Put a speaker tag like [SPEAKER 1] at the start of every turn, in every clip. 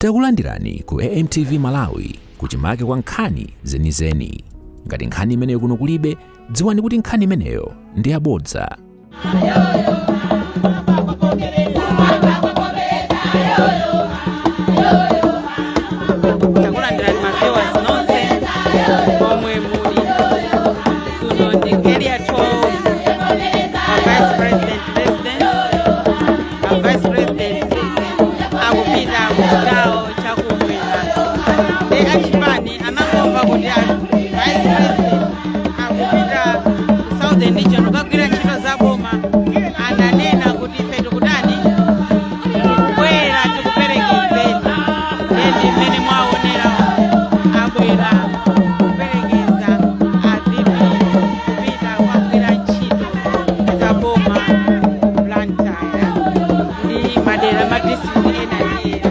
[SPEAKER 1] Takulandirani ku AMTV Malawi, kuchimake kwa nkhani zenizeni. Ngati nkhani imeneyo kuno kulibe, dziwani kuti nkhani imeneyo ndi yabodza.
[SPEAKER 2] Takulandirani ma viewers nonse omwe muli. Kuno ndi Area 12 pa Vice President residence. A Vice President akupita ku chigawo chakumwera, ndi achipani anangomva kuti a Vice President akupita ku Southern Region kukagwira ntchito za boma, ananena kuti ife tikutani? Tikubwera, tikuperekezeni. Ndi mmene mwaonera, abwera kuperekeza a VP kupita kukagwira ntchito za boma ku Blantyre ndi madera, ma district ena ndi ena.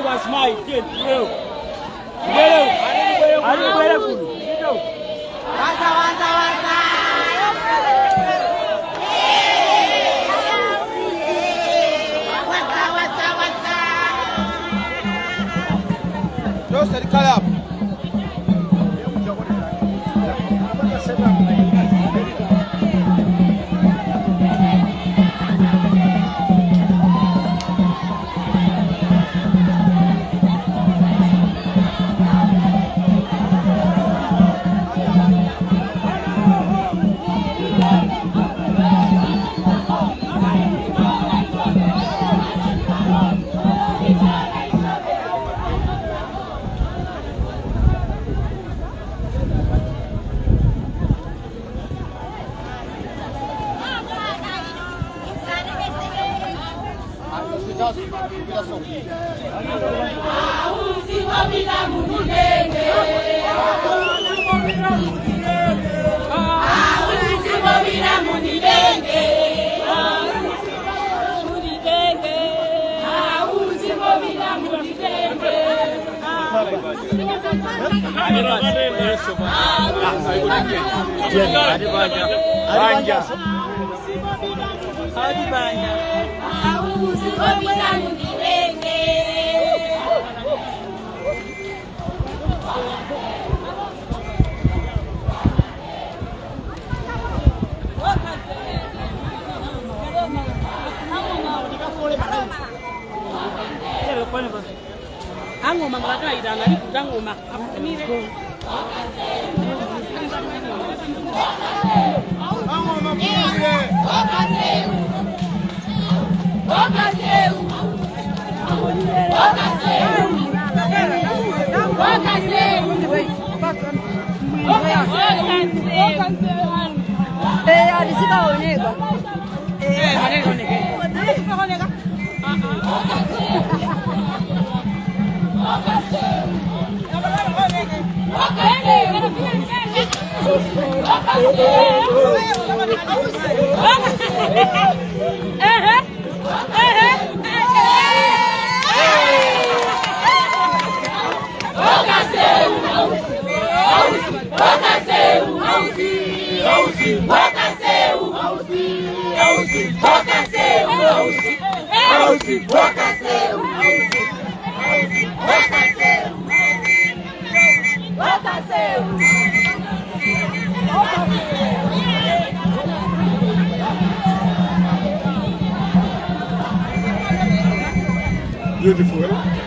[SPEAKER 3] Was my kid.
[SPEAKER 2] Angoma ngakayitanga ngoma afutumire.
[SPEAKER 3] Beautiful, eh?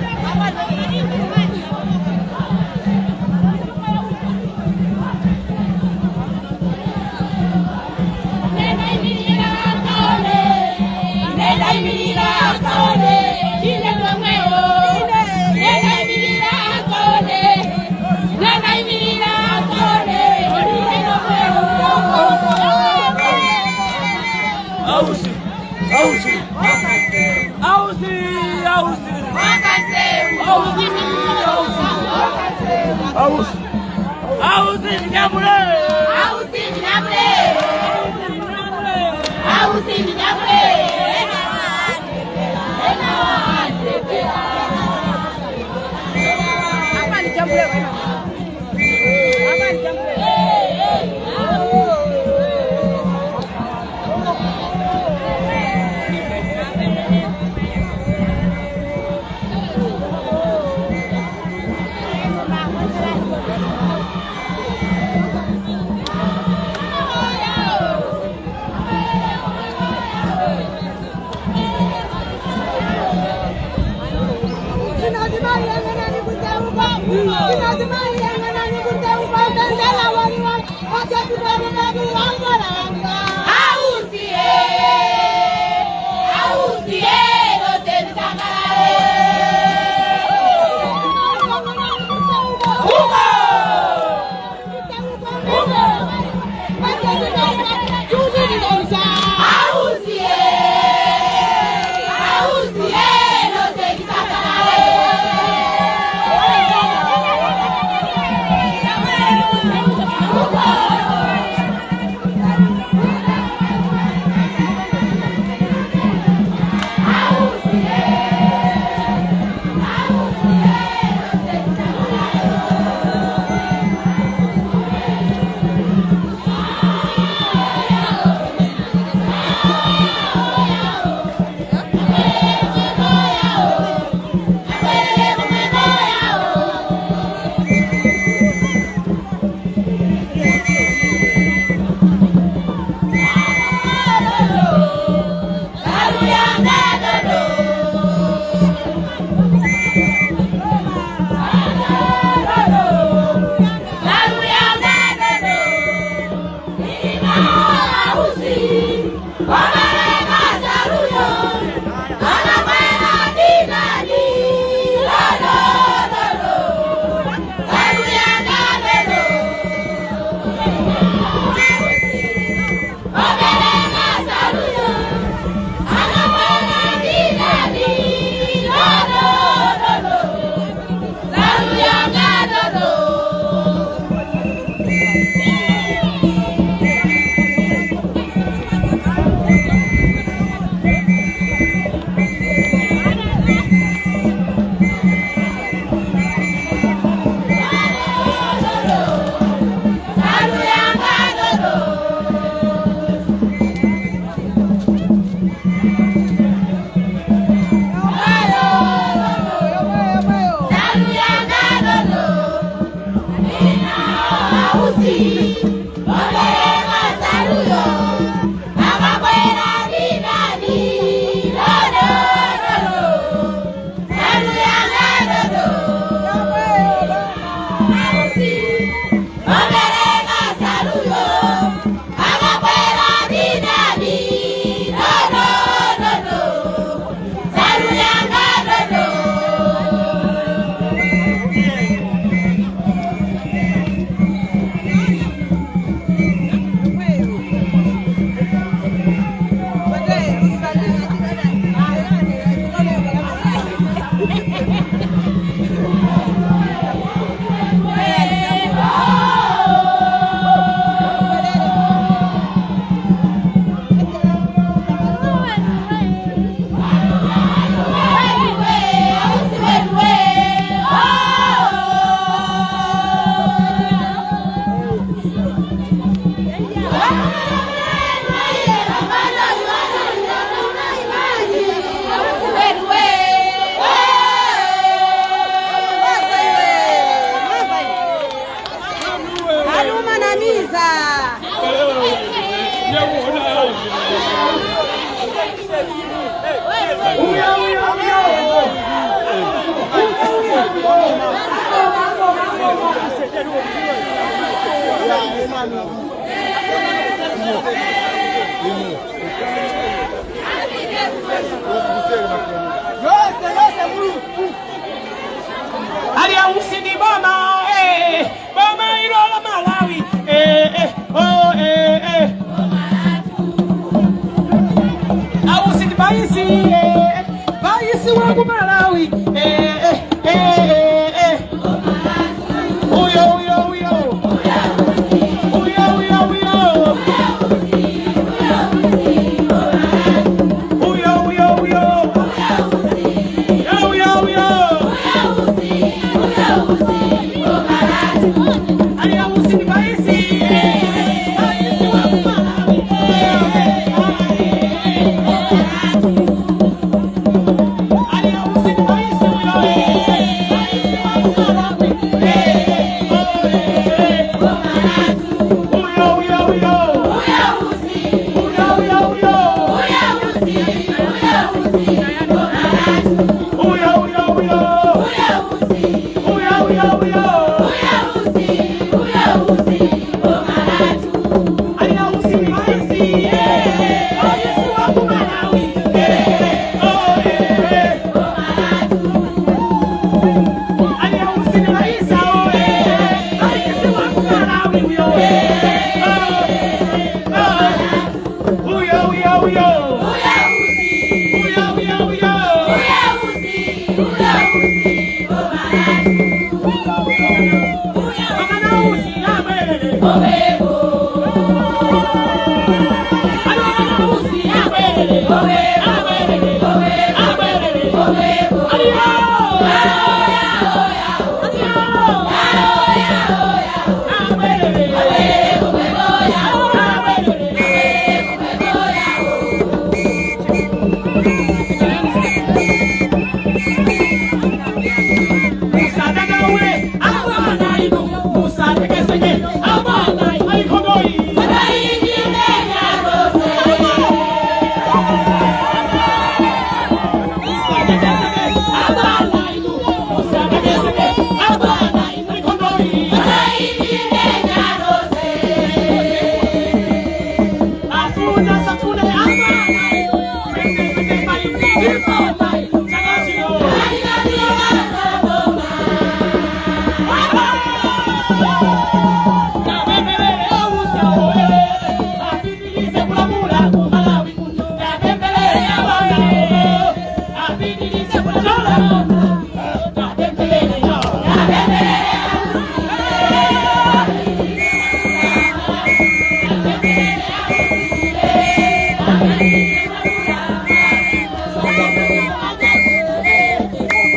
[SPEAKER 2] Ali ausi ndi boma, eh, boma ilo la Malawi, eh, eh, oh, eh, eh. Ausi ndi baisi, eh, baisi wa ku Malawi, eh, eh, eh, eh, eh. Uyo, uyo, uyo. Uyo, uyo, uyo. Uyo, uyo, uyo. Uyo, uyo. Ali ausi ndi baisi, eh, baisi wa ku Malawi, eh, eh, Ali ausi ndi baisi, uyo, eh, baisi wa ku Malawi, eh, oh, eh, Uyo, uyo, uyo. Uyo, uyo, uyo. Uyo, uyo, uyo. Uyo, uyo, uyo. Ali ausi ndi baisi, eh, baisi wa ku Malawi, eh, oh, eh. Ali ausi ndi baisi, oh, eh, baisi wa ku Malawi, uyo, eh, oh, oh. Uyo, uyo, uyo. Uyo, uyo, uyo. Mama ausi, abwelele. Ali ausi, abwelele. Abwelele. Abwelele. Ali o. Ali o. Abwelele. Abwelele. Musadagawe, abana inu, musatekeseke, abana alikodoi. Musatekeseke, abana inu, musatekeseke, abana alikodoi. Afuna safune abana inu, 2025 ndiboma inu, chaka chino. Tapempelele ausa oye, apitilize kulamula ku Malawi kuno. Tapempelele abana oye, apitilize kulamula. Tapempelele yo, tapempelele.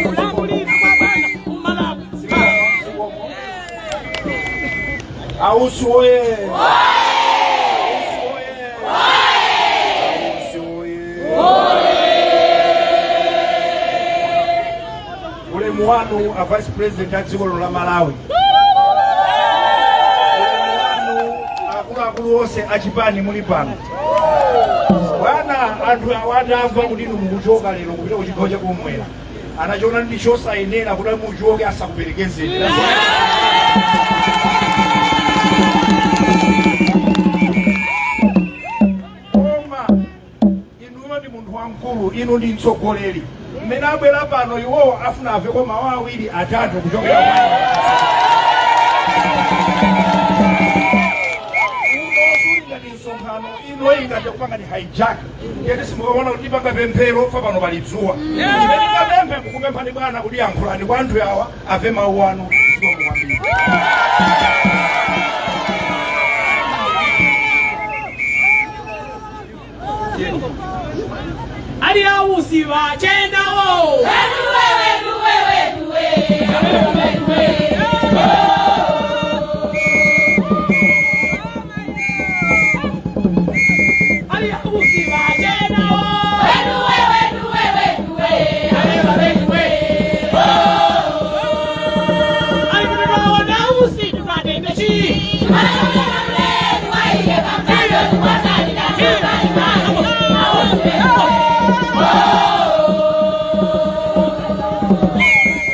[SPEAKER 2] Kulamulira kwa bana ku Malawi.
[SPEAKER 3] Ausi oye! Ausi oye! Ausi oye! Ulemu wanu a Vice President a dziko lino la Malawi. Ulemu Akuluakulu onse achipani muli pano, bwana, anthu awa atamva kuti inu mukuchoka lero kupita kuchigawo chakumwera, anachiona ndi chosayenera kuti muchoke asakuperekezeni. Koma inuyo ndi munthu wamkulu, inu ndi mtsogoleri. Mmene abwera pano iwowo afuna amveko mawu awiri atatu kuchokera kwa uno. Suli ngati msonkhano ino ingati kupanga ni hijack yeti simukaona kuti tipanga pemphero fa pano pali dzuwa. Chimene tingapemphe kukupemphani bwana kuti yankhulani kwa anthu awa, amve mawu anu. Zikomo kwambiri.
[SPEAKER 2] Ali a Usi vachendawo. Ali a Usi vachendawo. Ali kutikaona Usi tukatende chi.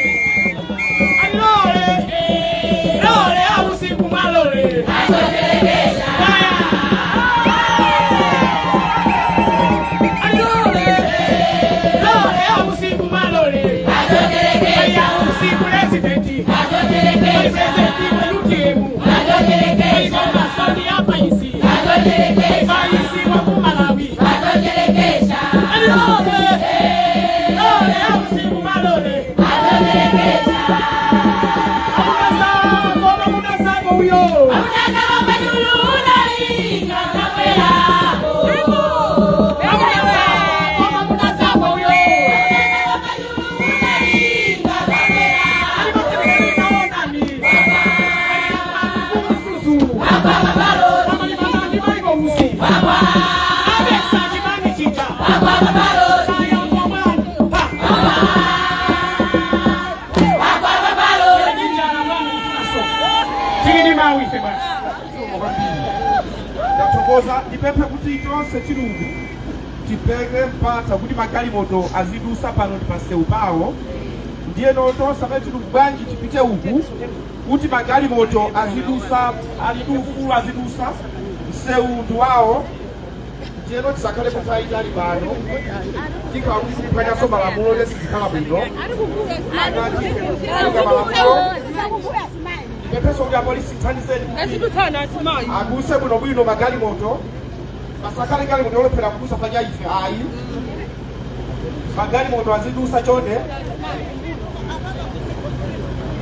[SPEAKER 2] Ali lole lole a Usi kumalole. Ali lole lole a Usi kumalole. Ali a Usi presidenti. Ali presidenti wa UTM. Ali komasoni ya paisi. Paisi wa kumalawi. Ali lole lole a Usi kumalole. Amuna sango uyo. Amuna sango uyo.
[SPEAKER 4] Ndathokoza. Ndipemphe kuti tonse tili uku tipeke mpata kuti magalimoto azidusa pano ndi pansewu pawo. Ndiyeno tonse amene tili uku, bwanji tipite uku kuti magalimoto azidusa, ali ndi ufulu azidusa, msewu ndi wawo. Ndiyeno tisakhale kutayitali pano, tikhala kuti sitiphwanyanso malamulo, lesi zikhala bwino. Malamulo, ndipempheso kuti apolisi thandizeni kuti aduse bwinobwino magalimoto, pasakhale galimoto yolephera kudusa panja ife ayi. Magalimoto azidusa chonde.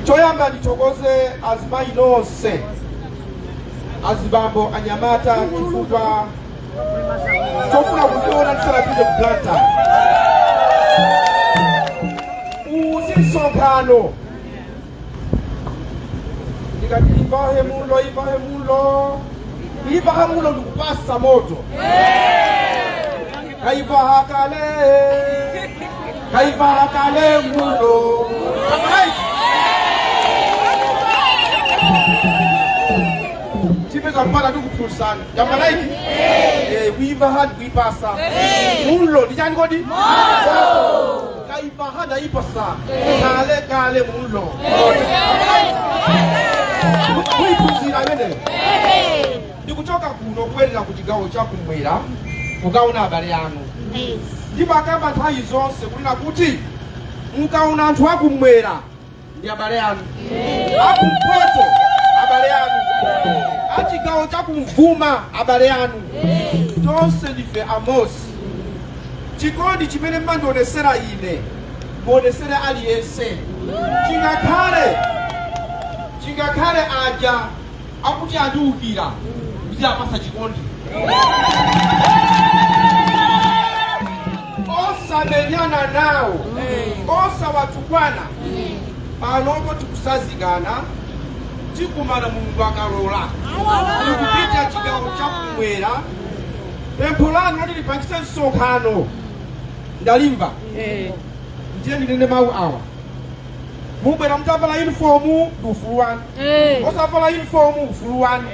[SPEAKER 4] Choyamba ndithokoze azimayi nonse, azibambo, anyamata, chifukwa chofuna kundiona ndisanapite ku Blantyre. Uwu si msonkhano. Ndikati ivahe mulo, ivahe mulo, ivaha mulo, ndikupasa moto. Kaivaha kale, kaivaha kale mulo. Right. Chipeza mpaka ndikuphunzani yambanaiki kuivaha ndikuipasa mulo ndichani kodi kaivaha ndaipasa kale kale mulo kuiphunzira imeneyo. Ndikuchoka kuno kubwerera ku chigawo chakumwera kukaona abale anu. Ndipo akamba nthawi zonse kunena kuti mukaona anthu akumwera ndi abale anu, akumpoto abale anu, achigawo chakumvuma abale anu, tonse ndife amosi. Chikondi chimene mmandionesera ine muonesere aliyense, chingakhale aja akuti andiwukira, ndiziyapasa chikondi, osamenyana nawo, osawatukwana. Panopo tikusazikana, tikumana Mulungu akalola. Tikupita chigawo chakumwera. Pempho lanu loti lipangise msonkhano ndalimva. Ndiye ndinene mawu awa: mubwera mutavala uniform ndi ufulu wanu, osavala uniform ufulu wanu.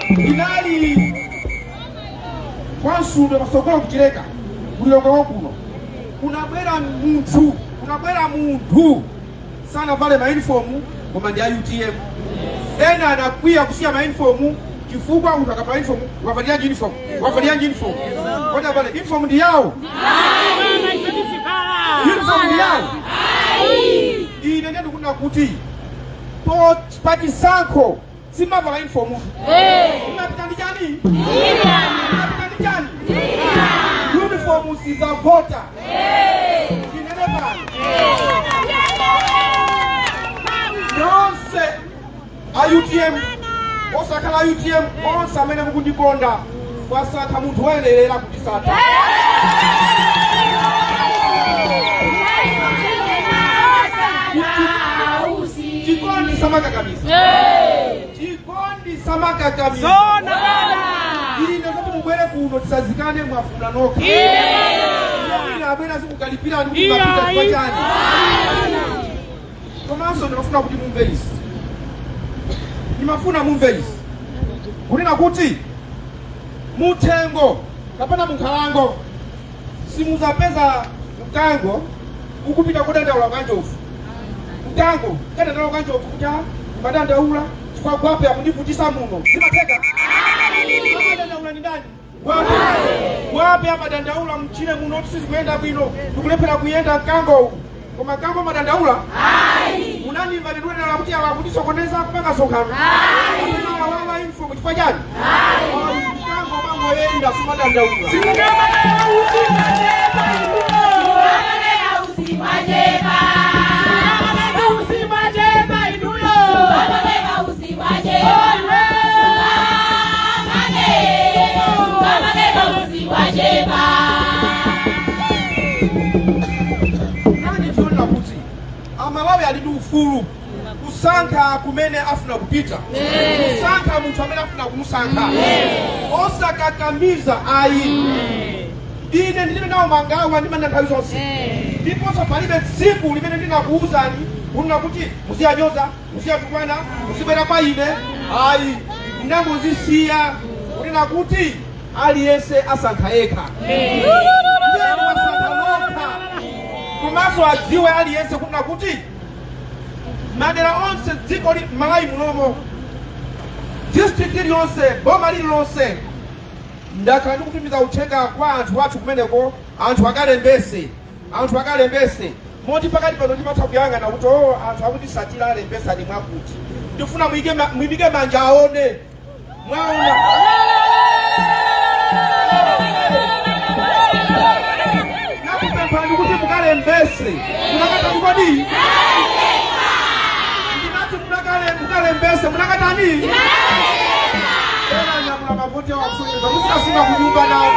[SPEAKER 4] Ndinali kwa Nsundwe pasogolo kuchileka kulilongwe kuno, kunabwera munthu sanavale mauniform koma ndi a UTM. Ena anakwiya kusiya mauniform chifukwa munthu akavala uniform, wavaliranji uniform? Wavaliranji uniform? Kodi avale uniform? Ndi yawo uniform, ndi yawo. Ine ndiye ndikunena kuti pachisankho simavala uniform, mnapita ndi chani? Mnapita ndi chani? Uniform sizavota. Ndinene pano, nonse a UTM, osakhala a UTM, onse amene mukundikonda, mwasankha munthu woyenerera kutisata. Chikondi samakakamiza, chikondi samakakamiza.
[SPEAKER 2] Zona bwana.
[SPEAKER 4] Ine zoti mubwere kuno tisazikane, mwafuna nokha. Ine abwera zikukalipirani kuti mapita chifukwa chani. Komanso ndimafuna kuti mumve izi, ndimafuna mumve izi, kunena kuti muthengo kapena munkhalango simuzapeza mkango ukupita kudandaula kwa njovu. Mkango kadandaula kwa njovu kuti, "Ah, madandaula chifukwa gwape akundivutisa muno." Zimatheka? Amadandaula ni ndani? Gwape. Gwape amadandaula mchire muno sizikuyenda bwino, ndikulephera kuyenda mkango uwu. Koma mkango madandaula munanimva ndikudandaula kuti awa akutisokoneza kupanga sonkhano, awawa info, chifukwa chani? Mkango mangoyenda, sumadandaula.
[SPEAKER 2] Singamane usimwachepa.
[SPEAKER 5] Usimwachepa.
[SPEAKER 2] Singamane usimwachepa inuyo.
[SPEAKER 5] Usimwachepa. Usimwachepa.
[SPEAKER 4] Nani tiona kuti Amalawi ali ndi ufulu kusankha kumene afuna kupita, kusankha munthu amene afuna kumusankha, osakakamiza ayi. Ine ndilibe nawo mangawa, ndimana nthawi zonse, ndiponso palibe tsiku limene ndinakuwuzani kunena kuti muziyanyoza, muziyatukwana, muzibwera kwa ine, ayi. Ndinangozisiya kunena kuti aliyense asankha yekha. Ndiye mwasankha nokha. Komanso adziwe aliyense kunena kuti madera onse dziko Malawi munomo, district iliyonse, boma lililonse, ndakhala ndikutumiza uthenga kwa anthu athu kumeneko, anthu akalembese, anthu akalembese. Moti pakati pano ndimatha kuyang'ana kuti o anthu akutisatira alembesani mwakuti. Ndifuna muyimike manja aone. Mwaona? Nakupemphani kuti mukalembese, munakatani kodi? Ndinati mukalembese, munakatani? Ena nyamula mavoti awo akusonyeza muzikasunga kunyumba nawo.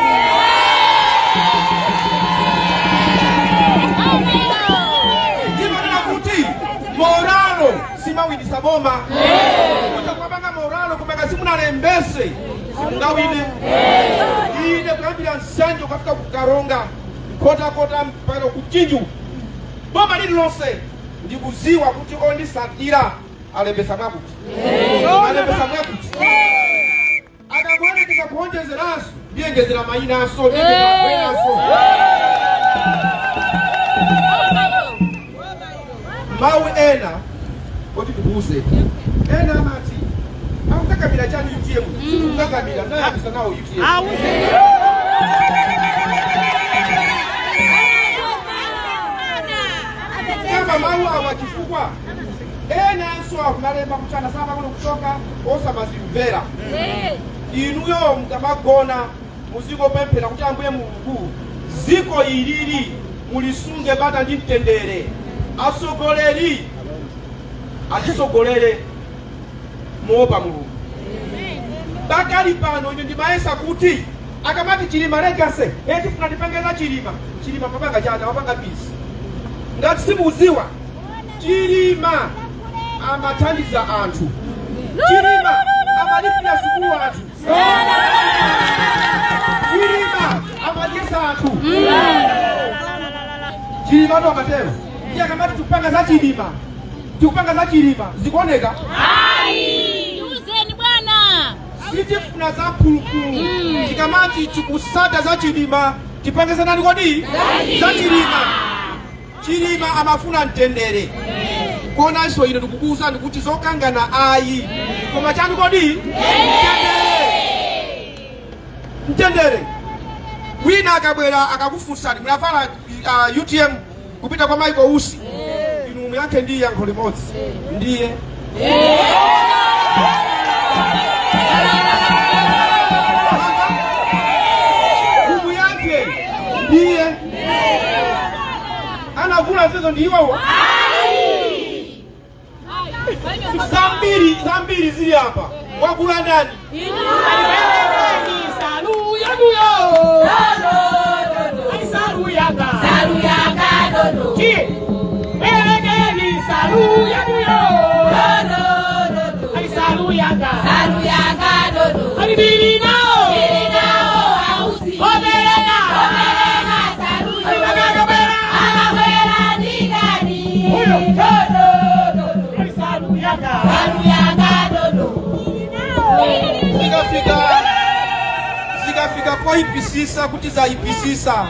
[SPEAKER 4] Ndimanena kuti moralo simawinisa boma. Kuti kumapanga moralo kumanga simunalembese, simungawine. Ine kuyambira Nsanje kukafika ku Karonga, Nkhotakota mpaka ku Chinju, boma lililonse, ndikuziwa kuti ondisatira alembesa mwakuti, alembesa mwakuti. Akangoyerekeza kuonjezeranso, ndiyengezera mayinanso, ndiyengezera kwenanso. Mawu ena oti ndikuuze, ena amati akukakamira chani UTM. Sindikukakamira, ndayambisa nawo UTM.
[SPEAKER 2] Ausi.
[SPEAKER 4] Kama mawu awa chifukwa enanso akumalemba kuchana samakono kuchoka osamazimvera. Inuyo mukamagona muzingopemphera kuti Ambuye Mulungu, ziko ilili mulisunge bata ndi mtendere, atsogoleri atisogolere moopa Mulungu. Pakali pano ine ndimayesa kuti akamati Chilima legacy, tifuna tipangeza Chilima, Chilima mapanga chana mapanga peace. Ngati simukuziwa, Chilima amathandiza anthu, Chilima amalipira sukulu anthu, Chilima amadyesa anthu, Chilima ndo amatero. Ndiye akamati tikupanga za Chilima. Tikupanga za Chilima, zikuoneka?
[SPEAKER 5] Tiuzeni bwana.
[SPEAKER 4] Sitifuna za mphulupulu. Tikamati tikusata za Chilima, tipange za nani kodi? Za Chilima. Chilima amafuna mtendere. Konanso ine ndikukuwuzani kuti zokangana ayi, koma chani kodi? Mtendere, mtendere. Wina akabwera akakufunsani munavala UTM kupita kwa Michael Usi, inu muyankhe ndi yankho limodzi, ndiye mumuyankhe ndiye anavula zizo ndi iwowo. Zambiri zambiri zili apa, wagula ndani?
[SPEAKER 2] Salu yanuyo. Ai salu yanga.
[SPEAKER 5] Salu yanga dodo.
[SPEAKER 2] Chi. Pelekeni salu yanuyo.
[SPEAKER 5] Dodo.
[SPEAKER 2] Ai salu yanga.
[SPEAKER 5] Salu yanga dodo.
[SPEAKER 2] Ai bili nao.
[SPEAKER 5] Tili nao ausi.
[SPEAKER 2] Obeleka.
[SPEAKER 5] Obeleka salu
[SPEAKER 2] Ai
[SPEAKER 5] yo.
[SPEAKER 2] bakakabela.
[SPEAKER 5] Amakwera ndikani.
[SPEAKER 2] Uyo.
[SPEAKER 5] Dodo dodo.
[SPEAKER 2] Ai salu yanga.
[SPEAKER 5] Salu yanga dodo.
[SPEAKER 4] Zikafika poipisisa kuti zayipisisa,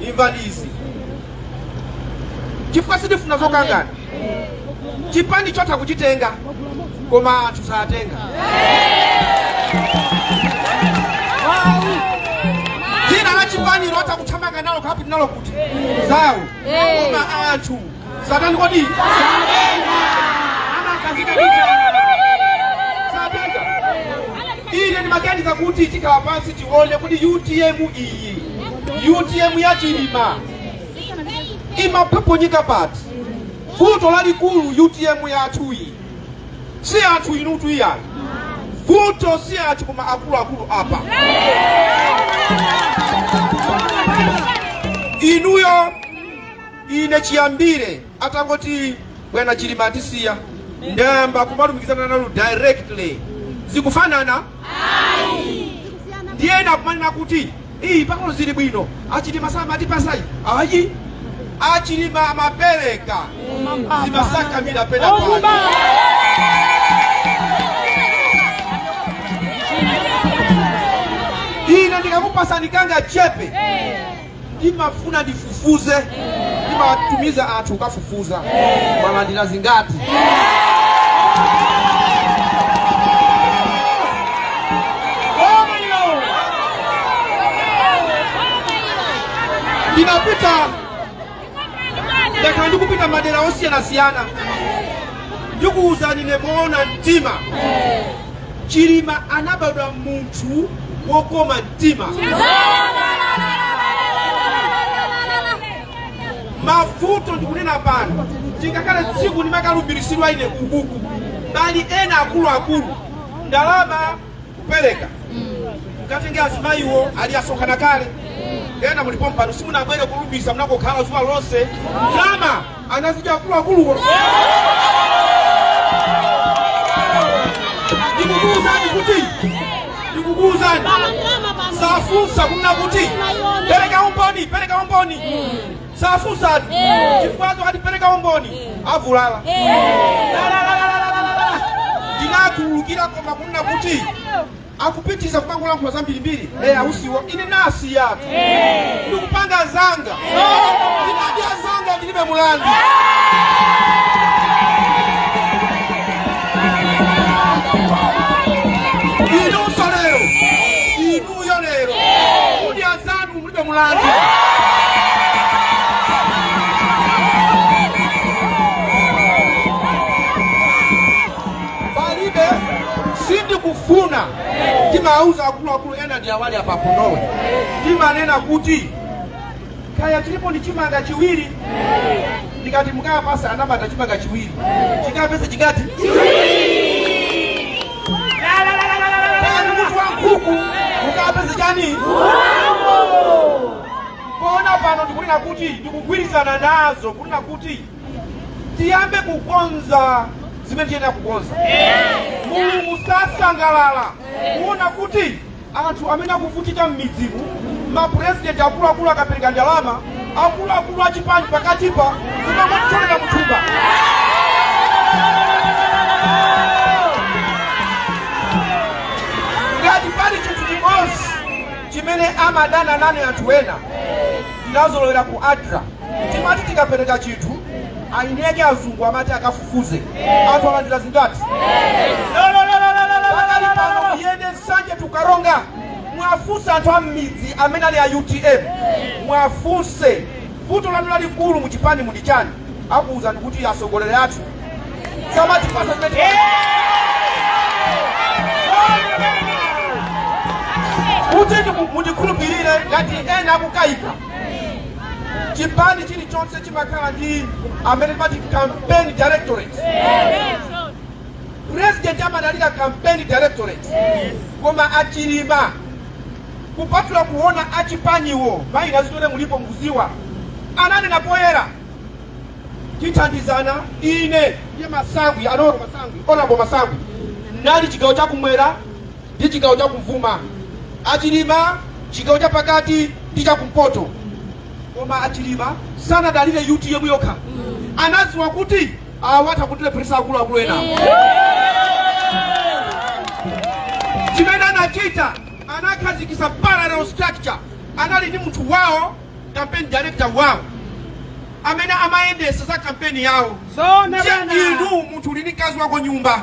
[SPEAKER 4] imvani izi, chifukwa sitifuna zokangana. Chipani chotha kuchitenga, koma anthu satenga. Dzina la chipani lotha kuthamanga nalo kapita nalo kuti zawo, koma anthu satani kodi?
[SPEAKER 2] Amakazika kichwa.
[SPEAKER 4] Satenga. Ine ndimaganiza kuti tikhala pansi tione kuti UTM iyi, UTM ya Chilima, imaphonyeka pati. Vuto lalikulu UTM yathu iyi si anthu inutu iyayi. Vuto si anthu, koma akuluakulu apa. Inuyo, ine chiyambire atangoti bwana Chilima atisiya, ndayamba kumalumikizana nalo directly. Zikufanana? Ndiyena kumanena kuti iyi pang'ono zili bwino, aChilima samatipasayi ayi. aChilima amapereka, zimasakamira pena pake. Ine ndikakupasani kanga chepe, ndimafuna ndifufuze, ndimatumiza anthu kukafufuza mwalandira zingati. Ndinapita, ndakhala ndikupita madera osiyanasiyana. Ndikuwuzani nemoona mtima, Chilima anabadwa munthu wokoma mtima. Mavuto ndikunena pano, tingakhale tsiku ndimakalumbiritsidwa ine ukuku, bali ena akuluakulu ndalama kupereka mukatenge azimayiwo ali asonkhana kale. Ena mulipo mpano, simunabwere kulumbisa, munakokhala zuwa lonse, ndalama anazidya akuluakuluwo. Ndikukuwuzani kuti, ndikukuwuzani, safunsa kunena kuti pereka umboni, pereka umboni, safunsatu, chifukwa akati pereka umboni avulala. Ndinakhululukira, koma kunena kuti akupitiza kumangolankhula zambirimbiri ausiwo, ine nasiyatu, ndikupanga zanga, ndinadya zanga, ndilibe mulandu. Inunso lero, inuyo lero kudya zanu, mulibe mulandu. Palibe, sindikufuna. Timauza akuluakulu ena ndi awali apaponowe, timanena kuti kaya chilipo ndi chimanga chiwiri, ndikati mukapasa anamata chimanga chiwiri, chikapese chingati? Kaya ndi mutu wa nkhuku, mukapese chani? Pona pano ndikunena kuti ndikugwirizana nazo kunena kuti tiyambe kukonza zimene tiyenera kukonza. Mulungu sasangalala kuona kuti anthu amene akuvutika m'midzimu, mapurezidenti akuluakulu akapereka ndalama, akuluakulu achipani pakatipa kumangotolera muthumba. Amadana nane anthu ena. Tinazolowera ku ADRA, timati tikapereka chinthu, aineke azungu amati akafufuze anthu alandira zingati. Pakali pano muyende Nsanje to Karonga, mwafunse anthu a m'midzi amene ali a UTM, mwafunse vuto lanu lalikulu muchipani muli chani, akuwuzani kuti atsogoleri athu samatipasa zimene kuti mundikhulupirire. Ngati ena akukayika, chipani chilichonse chimakhala ndi amene timati campaign directorate. President amadalira campaign directorate, koma achilima, kupatula kuona achipaniwo, mayina zitole mulipo mukuziwa, ananena poyera, tithandizana. Ine ndiye Masangwi, anoro Masangwi, Honorable Masangwi, nali chigawo chakumwera ndi chigawo chakumvuma, achilima chigawo chapakati ndi chakumpoto. Koma achilima sanadalire UTM yokha, anadziwa kuti awa atha kutilepheresa akuluakulu ena. Chimene anachita, anakhazikitsa parallel structure. Anali ndi munthu wawo, campaign director wawo, amene amayendesa za kampeni yawo.
[SPEAKER 2] Zona.
[SPEAKER 4] Ndiye
[SPEAKER 2] Bwana.
[SPEAKER 4] inu, munthu uli ndi mkazi wako nyumba,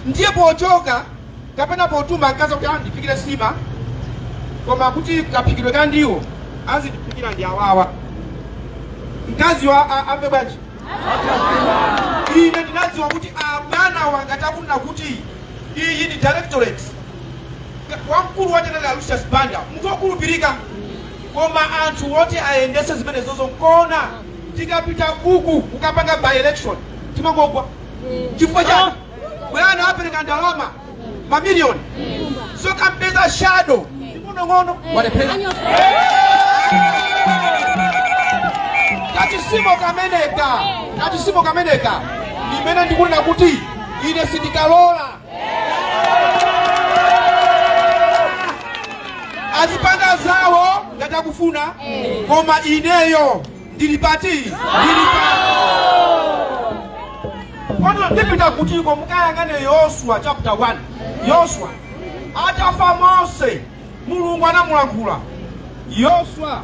[SPEAKER 4] ndiye pochoka kapena potuma mkazi kuti andiphikire sima, koma kuti kaphikidwe ka ndiwo azindiphikira ndi awawa, mkazi wa amve bwanji? Ine ndinadziwa kuti abwana wanga takunena kuti iyi ndi directorate. Wamkulu wachanali Lucius Banda, munthu wokhulupirika, koma anthu woti ayendese zimenezozo nkona tikapita uku kukapanga by election timangogwa. Chifukwa chani? Bwana apereka ndalama mamiliyoni, so kampeza shadow zing'onong'ono, walephera. Kachisimo kameneka, kachisimo kameneka limene ndikunena kuti ine sindikalola. Azipanga zawo ngati akufuna, koma ineyo ndili pati? Ndili pano. Kono ndipita kutiko? Mukayang'ane Yoswa chapter 1. Yoswa atafa Mose, Mulungu anamulankhula Yoswa,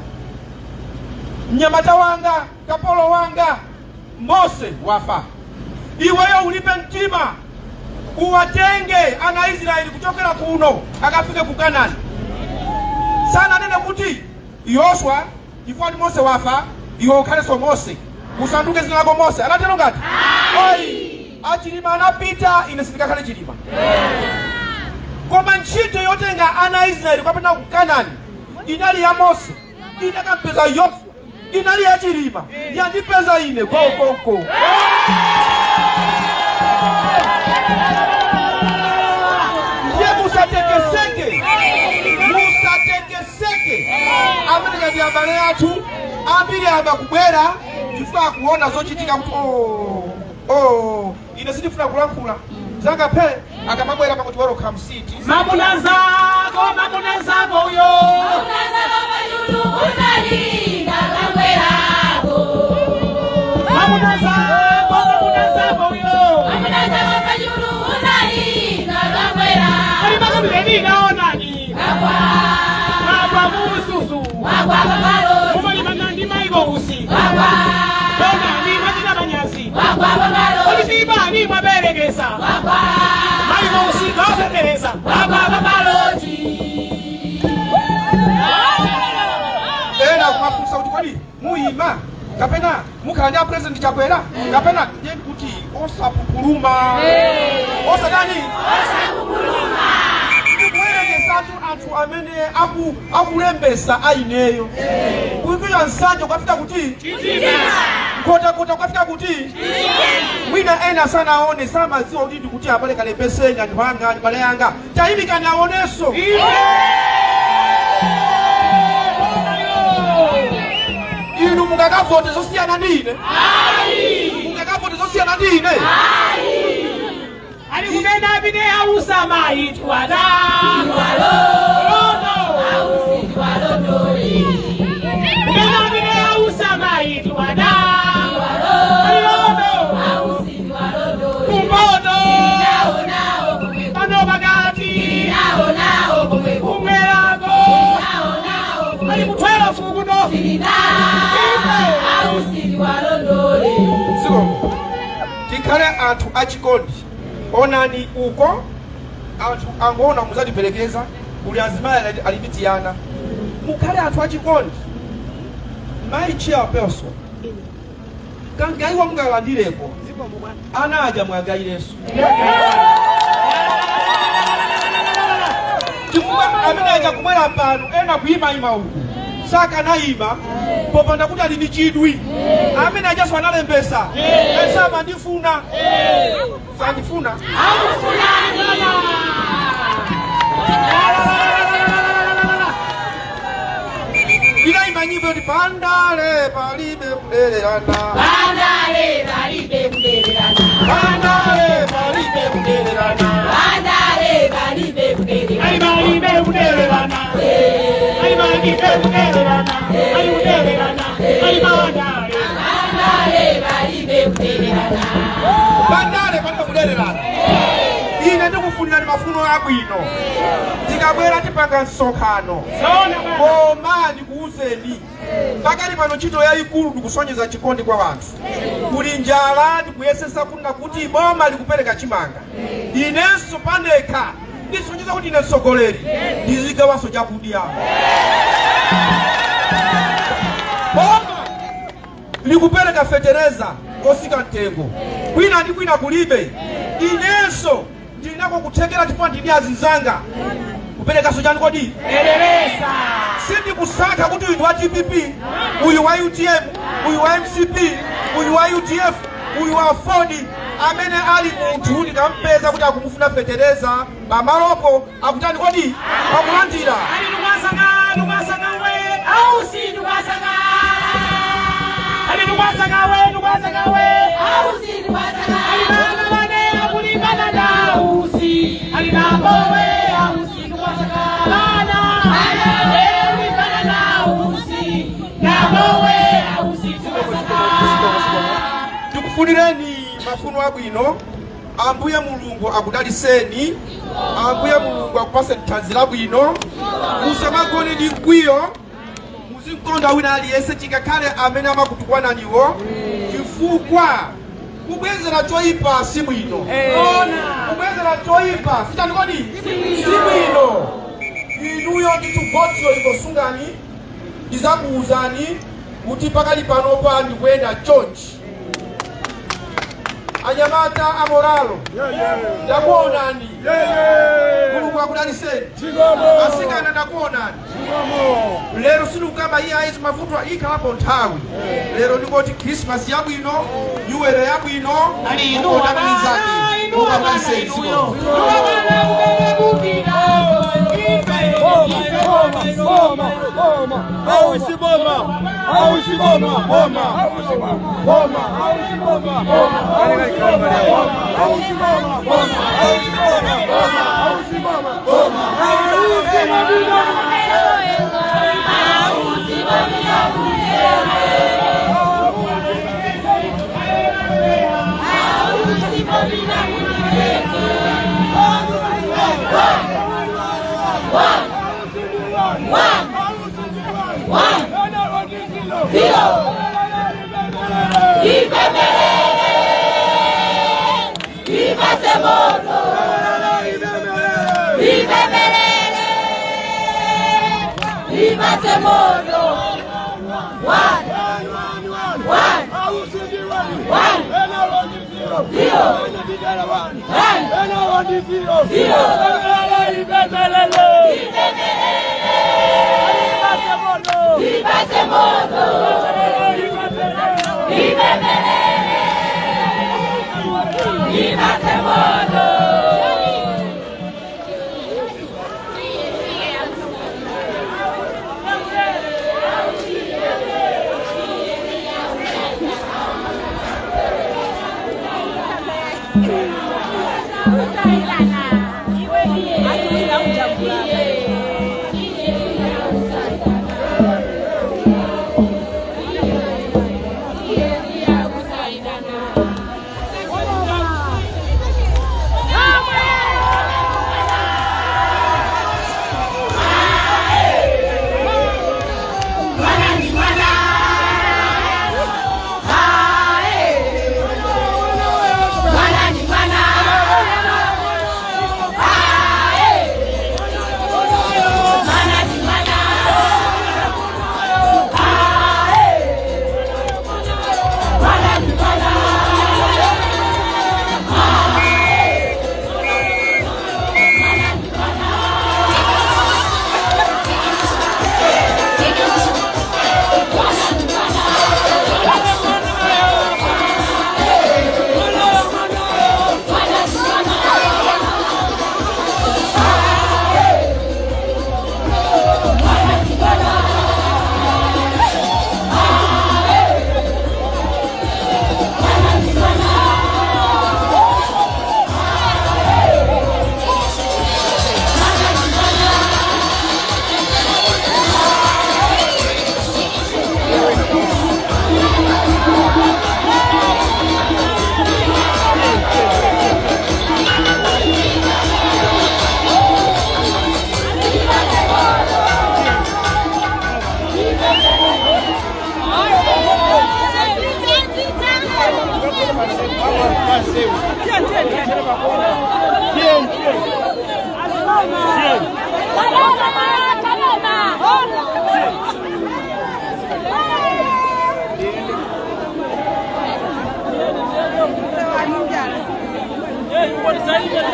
[SPEAKER 4] "Mnyamata wanga, kapolo wanga Mose wafa. Iweyo ulipe mtima, uwatenge ana a Israeli kuchokera kuno akafike ku Kanani." Sananene kuti, "Yoswa, chifukwa kuti Mose wafa, iwe ukhalenso Mose, usanduke dzina lako Mose." Anatero ngati? Ayi. Achilima anapita, ine sindikakhale Chilima, koma ntchito yotenga ana a Israeli kapena ku Kanani inali ya Mose, inakampeza Yoswa. Inali ya Chilima, yandipeza ine kokoko. Ndiye musatekeseke, musatekeseke. Amene ndi abale athu ambiri amba kubwera chifukwa akuona zochitika kuti oh, oh, ine sindifuna kulankhula zanga phe akamabwera pakuti welcome seat.
[SPEAKER 2] Mamuna zako, mamuna zako uyo. Mamuna zako, mamuna zako uyo. Ali makabire naonani. Wagwa mususu. Mumalimana ndi maiko usi. Onani mwachita manyasi. Olipibani mwaberekesa. Maiko usi kaosetereza. Wagwa pamaloti.
[SPEAKER 4] Ena kumafunsa kuti kodi muyima kapena mukhala ndi a President Chakwera kapena? Ndiye kuti osapupuluma, osatani, ndikuwerengesatu anthu amene akulembesa aineyo kuikira Nsanje ukafika kuti Nkhotakota, ukafika kuti mwina ena sanaone, samadziwa kuti ndikuti abale kalembeseni, anthu anga, abale anga, tayimikani aonenso. Inu mungakavote zosiyana ndi ine? Mungakavote zosiyana ndi ine?
[SPEAKER 2] Ali kumene apite ausa mayi twala. Londo. Kumene apite ausa mayi twala. Londo. Kumpoto. Pano pakati. Kumwerako.
[SPEAKER 4] Tikhale anthu achikondi. Onani uko anthu angoona muzatiperekeza, kuli azimayi ali ndi tiyana. Mukhale anthu achikondi. Mayi chairperson, kangayiwa mungalandireko, ana aja mwagayirenso, chifukwa amene aja kumwera pano, ena kuyimayima uku sakanayima popanda kuti ali ndi chidwi. Amene ajaso analembesa esama ndifuna sandifuna. Inayimba nyimbo yoti pandale palibe kudererana.
[SPEAKER 5] Pandale palibe kudererana.
[SPEAKER 4] Pandale palibe kudererana.
[SPEAKER 5] Pandale palibe kudererana.
[SPEAKER 2] Alimalibe kudererana, alimalibe kudererana, alikudererana, alimandale.
[SPEAKER 5] Pandale palibe kudererana.
[SPEAKER 4] Pandale palibe kudererana. Ine ndikufunirani mafuno abwino. Tikabwera tipanga msonkhano.
[SPEAKER 2] Zona bwana.
[SPEAKER 4] Koma ndikuwuzeni, pakali pano ntchito yayikulu ndikusonyeza chikondi kwa wanthu. Kuli njala, ndikuyesesa kuna kuti boma likupereka chimanga. Inenso pandekha ndisonyeza kuti ine mtsogoleri ndizigawanso chakudya. Boma likupereka fetereza osika mtengo, kwina ndi kwina kulibe. Inenso ndinako kuthekera chifukwa ndili azinzanga kuperekanso chani kodi?
[SPEAKER 2] Elelesa.
[SPEAKER 4] Sindikusankha kuti uyu ndi wa DPP, uyu wa UTM, uyu wa MCP, uyu wa UDF, uyu wa Ford. Amene ali munthu ndikampeza kuti akumufuna fetereza pamalopo, akutani kodi? Akulandira.
[SPEAKER 2] Ali nukwasaka, nukwasaka we.
[SPEAKER 5] Ausi nukwasaka.
[SPEAKER 2] Ali nukwasaka we, nukwasaka we.
[SPEAKER 5] Ausi nukwasaka.
[SPEAKER 2] Ali bana bane akulimbana na usi. Ali nabowe ausi nukwasaka. Bana.
[SPEAKER 5] Bana kulimbana na usi. Nabowe ausi nukwasaka.
[SPEAKER 4] Tikufunireni mafuno abwino. Ambuye Mulungu akudaliseni. Ambuye Mulungu akupaseni thanzi labwino. Musamagone ndi mkwiyo, muzikonda wina aliyense, chikakhale amene amakutukwananiwo, chifukwa kubwezera choyipa si bwino. Kubwezera choyipa sichani kodi? Si bwino. Inuyo ndithu votiyo ingosungani. Ndizakuwuzani kuti pakali panopa ndikuyenda chonchi. Anyamata amoralo, ndakuonani. Mulungu akudaliseni. Asikana, ndakuonani. Lero sinikukamba iye ayi, mavuto ikhalapo nthawi. Lero ndingoti Christmas yabwino, New Year yabwino.
[SPEAKER 2] Ali inuwa bana, inuwa bana, inuyo. Inuwa bana, ubele kupita. Ife, ife,
[SPEAKER 3] Boma, boma, ausi boma, ausi boma, boma, ausi boma, ausi boma, boma, ausi boma, boma, ausi boma, boma, ausi boma, boma, ausi boma.
[SPEAKER 5] Ipase moto. Ipepelele. Ipase moto. One. One. One. Zero. One. Zero. Ipase moto. Ipepelele. Ipase moto. Bye.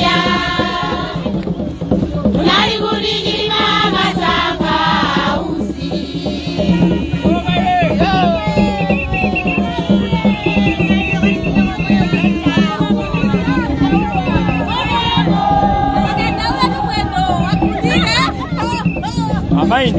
[SPEAKER 5] Eya, munali kuti Chilima amasankha Usi?
[SPEAKER 2] Amayi.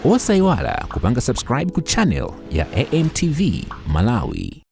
[SPEAKER 1] Osayiwala kupanga subscribe ku channel ya AMTV Malawi.